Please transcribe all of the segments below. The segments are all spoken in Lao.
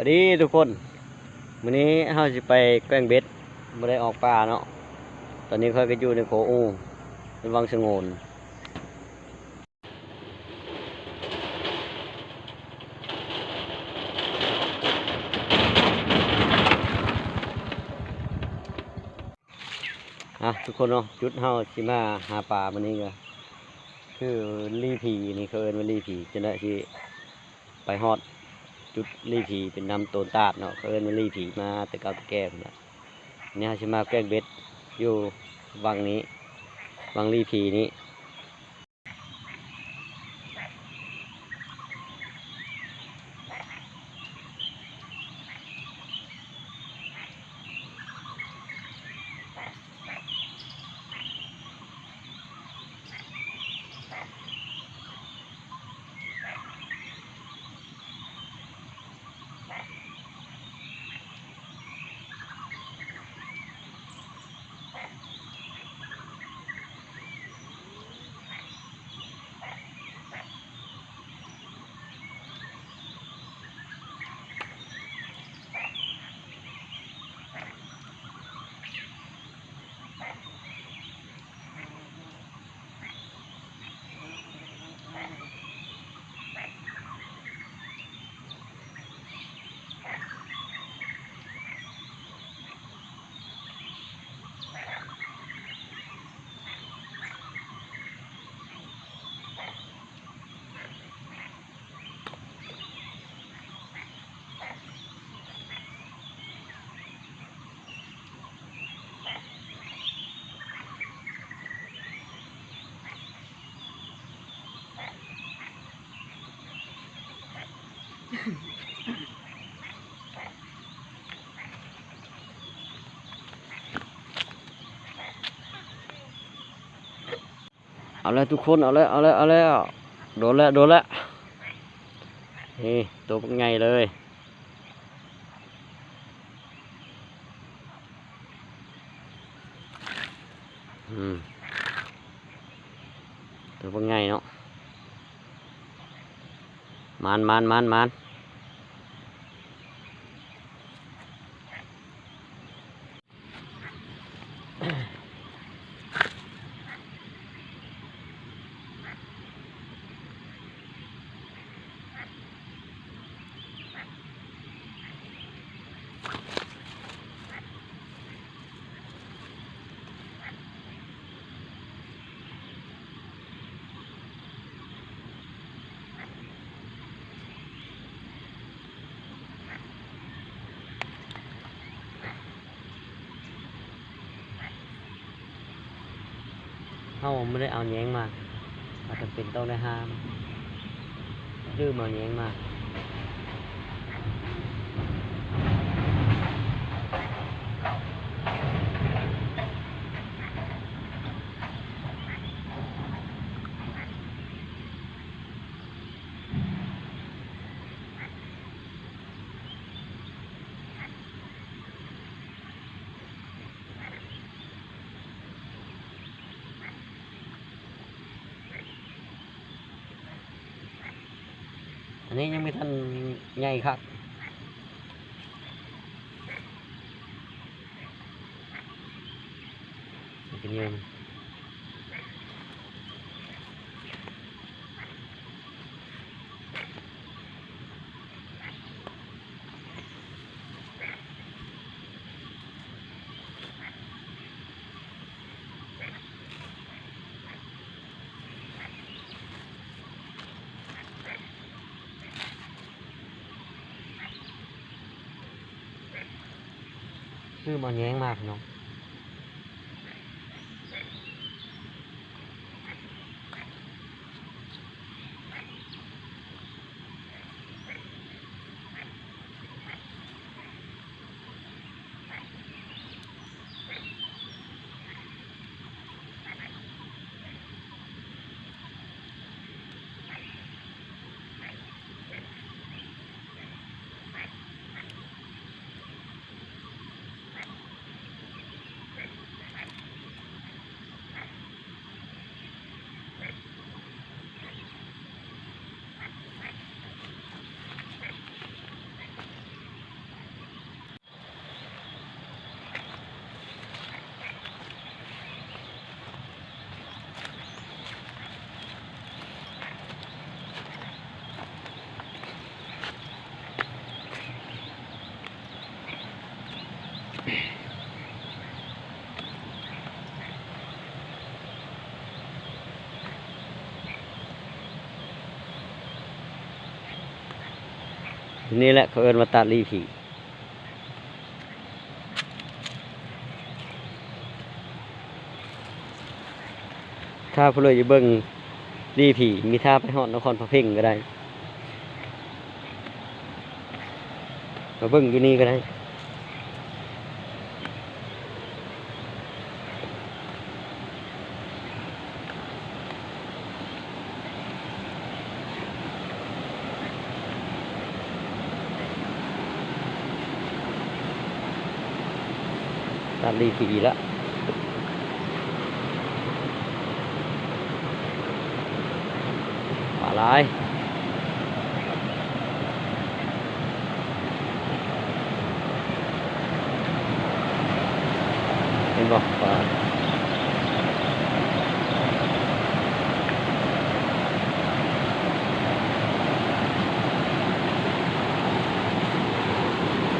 ສະບາຍດີທຸກຄົນ, ມື້ນີ້ເຮົາຊິໄປແກວ່ງເບັດ, ບໍ່ໄດ້ອອກປ່າເນາະ. ຕອນນີ້ຂ້ອຍກໍຢູ່ໃນໂຄອູ່ ໃນວັງສະໂຫງນ. ອ່ະ ທຸກຄົນເນາະ, ຈຸດເຮົາຊິມາຫາປາມື້ນີ້ກໍຄືລີຜີ, ນີ້ເຂົາເອີ້ນວ່າລີຜີ. ຈັ່ງໃດຊິໄປຮອດຈຸດລີຜີ ເປັນນຳໂຕນຕາດເນາະ, ເຂົາເອີ້ນວ່າລີຜີມາແຕ່ເກົ່າແຕ່ແກ່ພຸ້ນລະ. ນີ້ເຮົາຊິມາແກວ່ງເບັດຢູ່ວັງນີ້, ວັງລີຜີນີ້. ເອົາແລ້ວທຸກຄົນ, ເອົາແລ້ວ, ເອົາແລ້ວ, ເອົາແລ້ວ. ໂດນແລ້ວ, ໂດນແລ້ວ. ນີ້ ໂຕບັກໃຫຍ່ເລີຍ. ອືມ ໂຕບັກໃຫຍ່ເນາະ. ມານ, ມານ, ມານ, ມານ. ເຮົາບໍ່ໄດ້ເອົາແຍງມາ, ເຮົາຈຳເປັນຕ້ອງໄດ້ຫາມາ, ລືມເອົາແຍງມາ. ອັນນີ້ຍັງບໍ່ທັນໃຫຍ່ຄັກ. ມັນເປັນຍືມ. ຄືມາແຍງມາເນາະ. ອ ນີ້ແຫຼະເຂົາເອີ້ນວ່າຕາດລີຜີ. ຖ້າຜູ້ໃດຢາກເບິ່ງລີຜີ ມີທ່າໄປຮອດນະຄອນພະເພັງກໍໄດ້ ມາເບິ່ງຢູ່ນີ້ກໍໄດ້. ຕາດລີຜີອີກລະ ປາຫຼາຍ. ເຫັນບໍ່ ປາ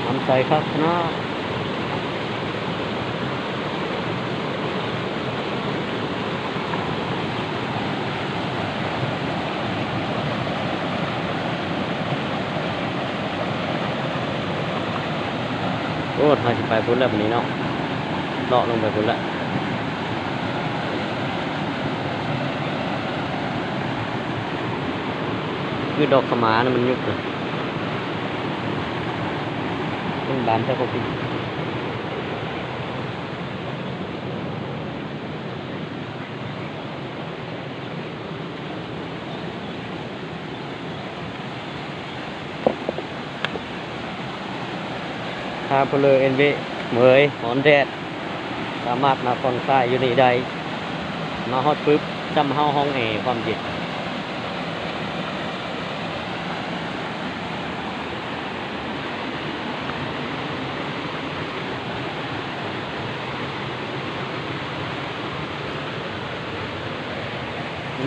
ນ້ຳໃສຄັກຂະໜາດ. ໂອ້ ເຮົາຊິໄປພຸ້ນແລ້ວບັດນີ້ເນາະ ເລາະລົງໄປພຸ້ນແລ້ວ. ຄືດອກຂະໝານະ ມັນຍຸບນະ ມັນບານແທ້ຂອງພີ່. ຖ້າຜູ້ເລີເອັນເວເໝີຍ ຮ້ອນແດດ ສາມາດມາຜ່ອນຄາຍຢູ່ນີ້ໄດ້. ມາຮອດປຶບ ຊ່ຳເຮົາຫ້ອງແອຄວາມເຢັນ.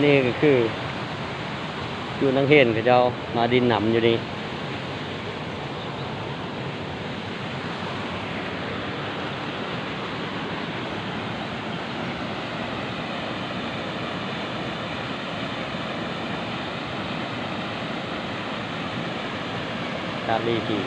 ນີ້ກໍຄືຢູ່ນາງເຫັນເຂົາເຈົ້າມາດິນນຳຢູ່ນີ້. ຕາດລີຜີ.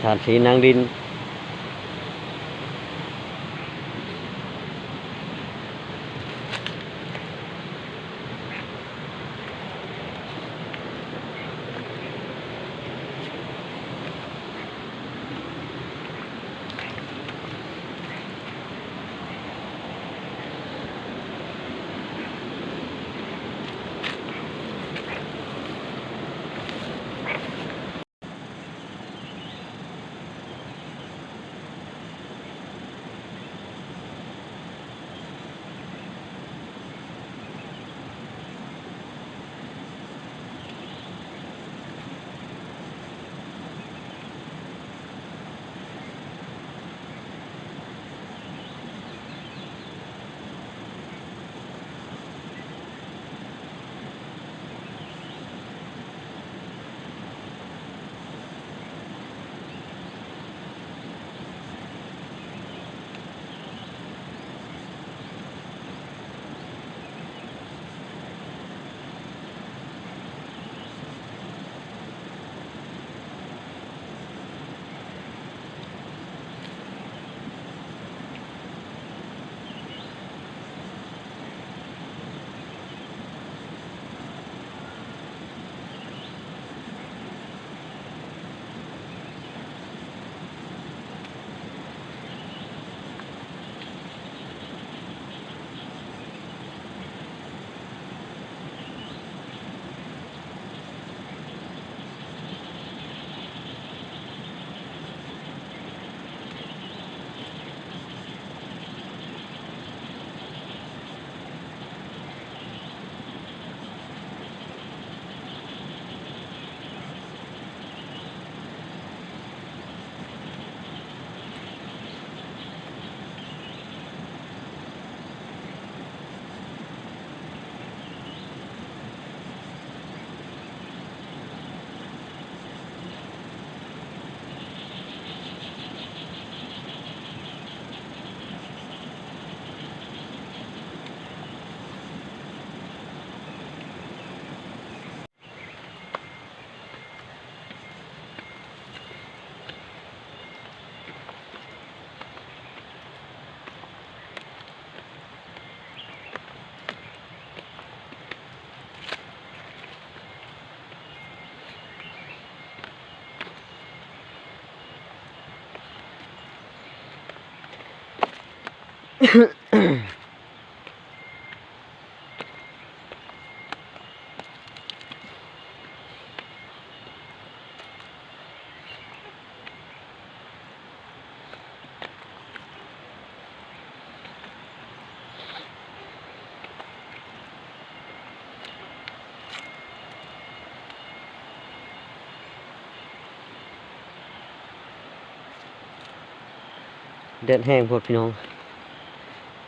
ຖານທີ່ນັ່ງດິນ. ແດດແຮງໂພດພີ່ນ້ອງ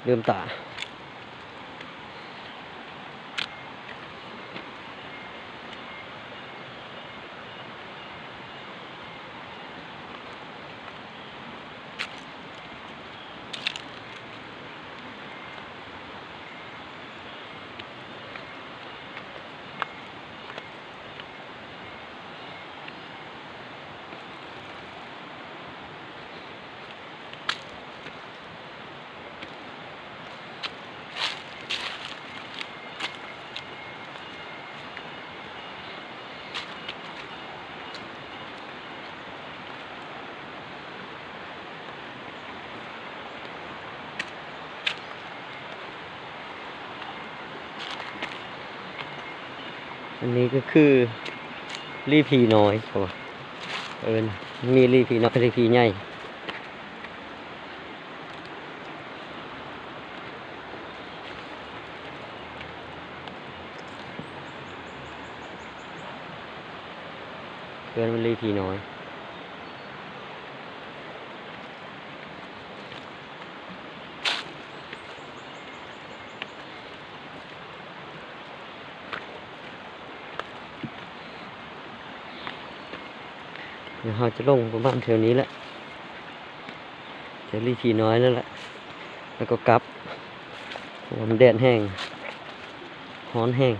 ເລີ່ມຕາ. ອັນນີ້ກໍຄືລີ່ຜີນ້ອຍ ເຂົາວ່າເອີ້ນ ມີລີ່ຜີນ້ອຍ ລີ່ຜີໃຫຍ່. ເຮືອນມັນລີ່ຜີນ້ອຍ. ດຽວເຮົາຈະລົງປະມານແຖວນີ້ແຫຼະ ແຖວລີ່ຜີນ້ອຍນັ້ນແຫຼະ ແລ້ວກໍກັບ ເພາະວ່າມັນແດດແຮງ ຮ້ອນແຮງ.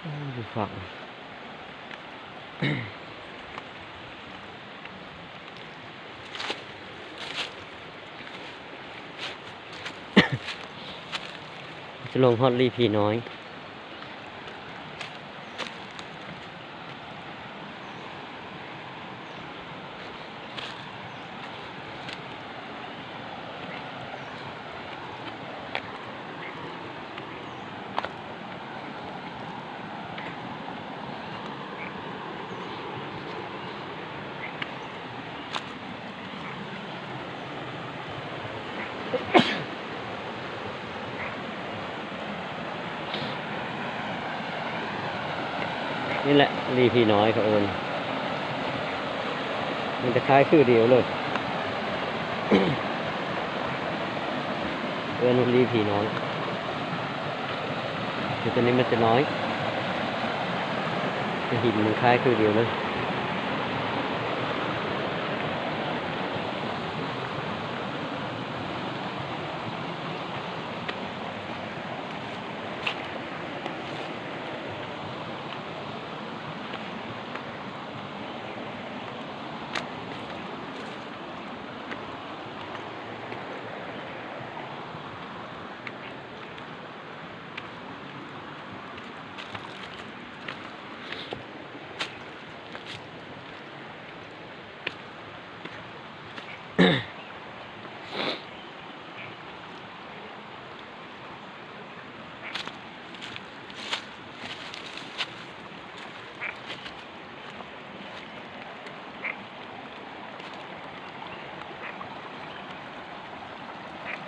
ຢູ່ຝັ່ງ ຈະລົງຮອດລີຜີນ້ອຍ. ນີ້ແຫຼະ ລີຜີນ້ອຍເຂົາເອີ້ນ ມັນຈະຄ້າຍຄືດຽວເລີຍ ເອີ້ນວ່າລີຜີນ້ອຍ. ຄືຕົວນີ້ມັນຈະນ້ອຍ ແຕ່ຫີນມັນຄ້າຍຄືດຽວເລີຍ.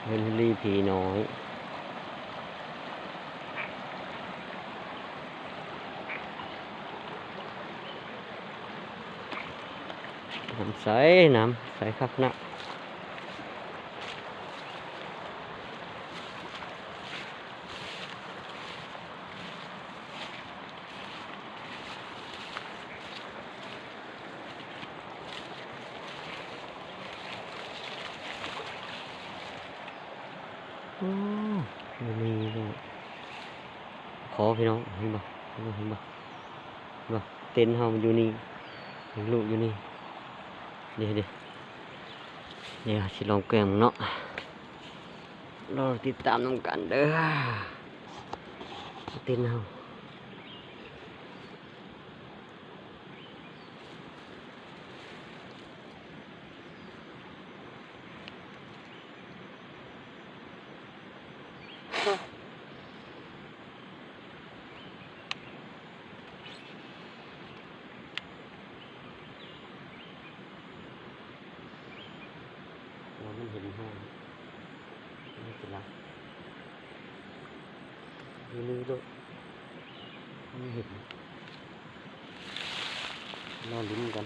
ເຮືອນລີຜີນ້ອຍ ນ້ຳໃສ ນ້ຳໃສຄັກນະ. ໂອ້ ບໍ່ມີເນາະ ຂໍພີ່ນ້ອງ ເຫັນບໍ່ ເຫັນບໍ່ ເຫັນບໍ່ ເຫັນບໍ່ ເຕັນເຮົາມັນຢູ່ນີ້ ເປັນລູກຢູ່ນີ້ ເດ້ ເດ້ ດຽວຊິລອງແກວ່ງເບິ່ງເນາະ ລໍຕິດຕາມນຳກັນເດີ້ ເຕັນເຮົາ. ວ່າມັນເຫັນເຮົາ ມັນຈະລັກ ຢູ່ນີ້ໂລດ ມັນເຫັນ ລໍລຸ້ນກັນ.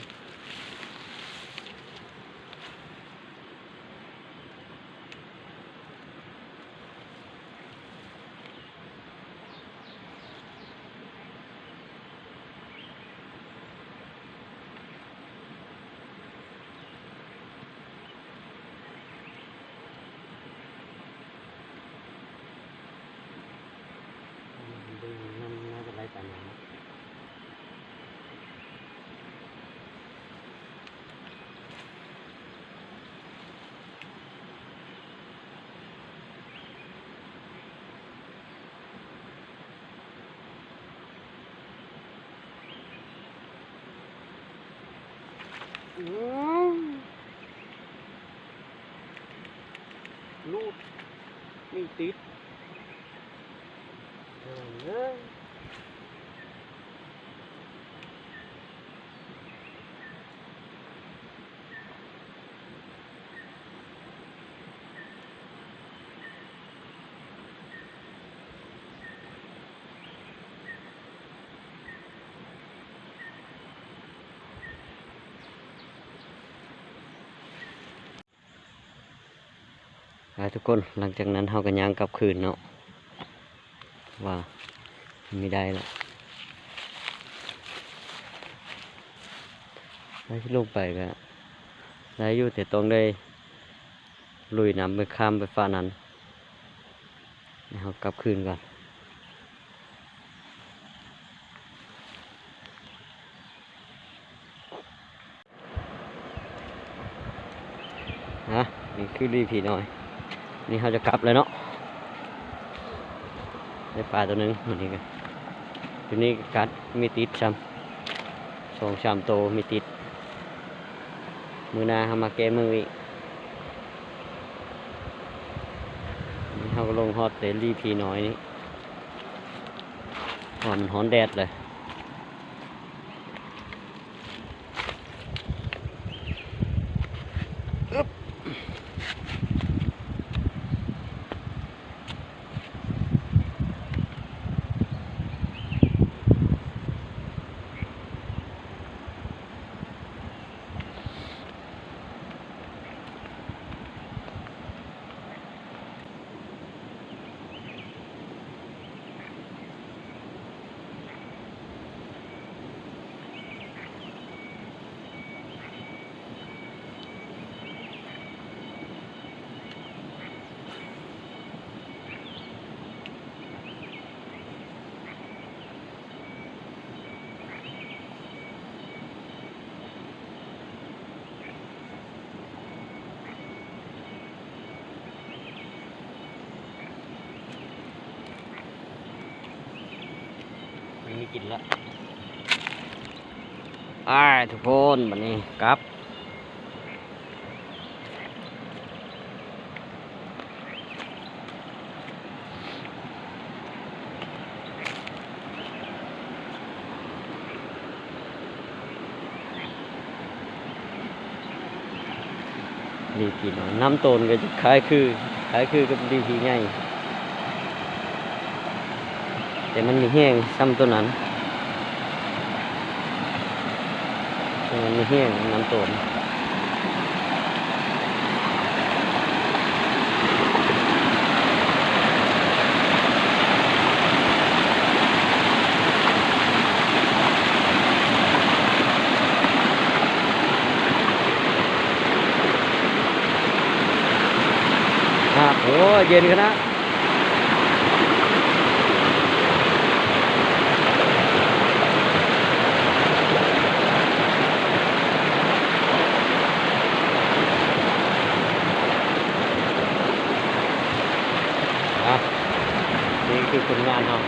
ເບິ່ງມັນໜ້າຈະໄຫຼປານນັ້ນ. ອືມ ລູດ ນີ້ຕິດ ເອີ. ໄປທຸກຄົນ ຫຼັງຈາກນັ້ນເຮົາກໍຍ່າງກັບຄືນເນາະ ວ່າມີໄດ້ລະ ໄປ ລົງໄປກໍໄດ້ຢູ່ ແຕ່ຕ້ອງໄດ້ລຸຍນ້ຳໄປ ຂ້າມໄປຝັ່ງນັ້ນ ໃຫ້ເຮົາກັບຄືນກ່ອນ. ນີ້ຄືລີຜີນ້ອຍ. ນີ້ເຮົາຈະກັບແລ້ວເນາະ. ໄດ້ປາໂຕໜຶ່ງມື້ນີ້ກະ ຢູ່ນີ້ກະກັດມີຕິດຊ້ຳ ສອງສາມໂຕມີຕິດ. ມື້ໜ້າເຮົາມາແກ້ມືອີກ. ນີ້ເຮົາກະລົງຮອດແຕ່ລີຜີນ້ອຍນີ້ ເພາະວ່າມັນຮ້ອນແດດເລີຍ. ອຶບ ມັນມີກິນລະ. ໄປທຸກຄົນ ບາດນີ້ກັບ. ລີຜີນ້ອຍ ນ້ຳໂຕນກະຈະຄ້າຍຄື ຄ້າຍຄືກັບລີຜີໃຫຍ່ ແຕ່ມັນມີແຮງຊ້ຳໂຕນັ້ນ. ມັນມີແຮງນ້ຳໂຕນ. ໂອ້ ເຢັນຂະໜາດ. ອ່ະ ນີ້ຄືຜົນງານເຮົາ.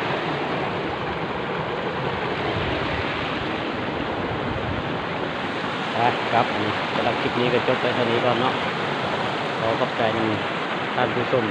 ໄປ ກັບ ອັນນີ້ ສຳລັບຄລິບນີ້ກະຈົບໄປເທົ່ານີ້ກ່ອນເນາະ. ຂໍຂອບໃຈນຳທ່ານຜູ້ຊົມ